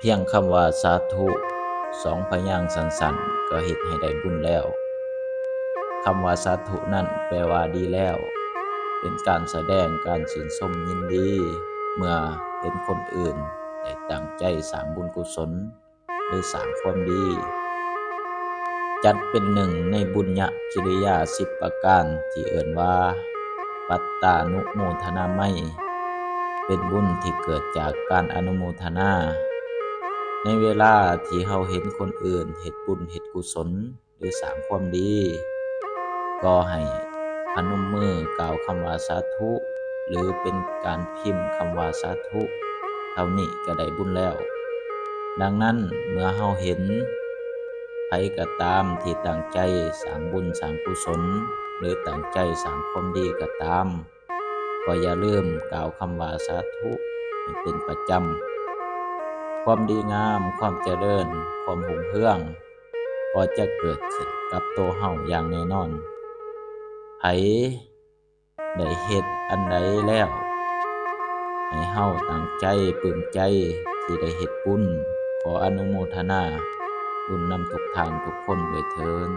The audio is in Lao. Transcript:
ພຽງຄຳວ່າສາທຸສອງພະຍາງສັ້ນໆ ກໍເຮັດໃຫ້ໄດ້ບຸນແລ້ວ. ຄຳວ່າສາທຸນັ້ນແປວ່າດີແລ້ວ, ເປັນການສະແດງການຊື່ນຊົມຍິນດີ ເມື່ອເຫັນຄົນອື່ນໄດ້ຕັ້ງໃຈສ້າງບຸນກຸສົນ ຫຼື ສ້າງຄວາມດີ. ຈັດເປັນໜຶ່ງໃນບຸນຍະກິລິຍາສິບປະການທີ່ເອີ້ນວ່າ ປັດຕານຸໂມທະນາໄມ, ເປັນບຸນທີ່ເກີດຈາກການອະນຸໂມທະນາ. ໃນເວລາທີ່ເຮົາເຫັນຄົນອື່ນເຮັດບຸນເຮັດກຸສົນ ຫຼື ສ້າງຄວາມດີ, ກໍໃຫ້ພະນົມມືກ່າວຄຳວ່າສາທຸ ຫຼື ເປັນການພິມຄຳວ່າສາທຸ ເທົ່ານີ້ກໍໄດ້ບຸນແລ້ວ. ດັ່ງນັ້ນ, ເມື່ອເຮົາເຫັນໃຜກໍຕາມທີ່ຕັ້ງໃຈສ້າງບຸນສ້າງກຸສົນ ຫຼື ຕັ້ງໃຈສ້າງຄວາມດີກໍຕາມ, ກໍຢ່າລືມກ່າວຄຳວ່າສາທຸໃຫ້ເປັນປະຈຳ. ຄວາມດີງາມ, ຄວາມຈະເລີນ, ຄວາມຮຸ່ງເຮືອງ ກໍຈະເກີດຂຶ້ນກັບໂຕເຮົາຢ່າງແນ່ນອນ. ໃຜໄດ້ເຮັດອັນໃດແລ້ວ, ໃຫ້ເຮົາຕັ້ງໃຈປຶ້ມໃຈທີ່ໄດ້ເຮັດບຸນ. ຂໍອະນຸໂມທະນາບຸນນຳທຸກທ່ານທຸກຄົນດ້ວຍເທີ້ນ.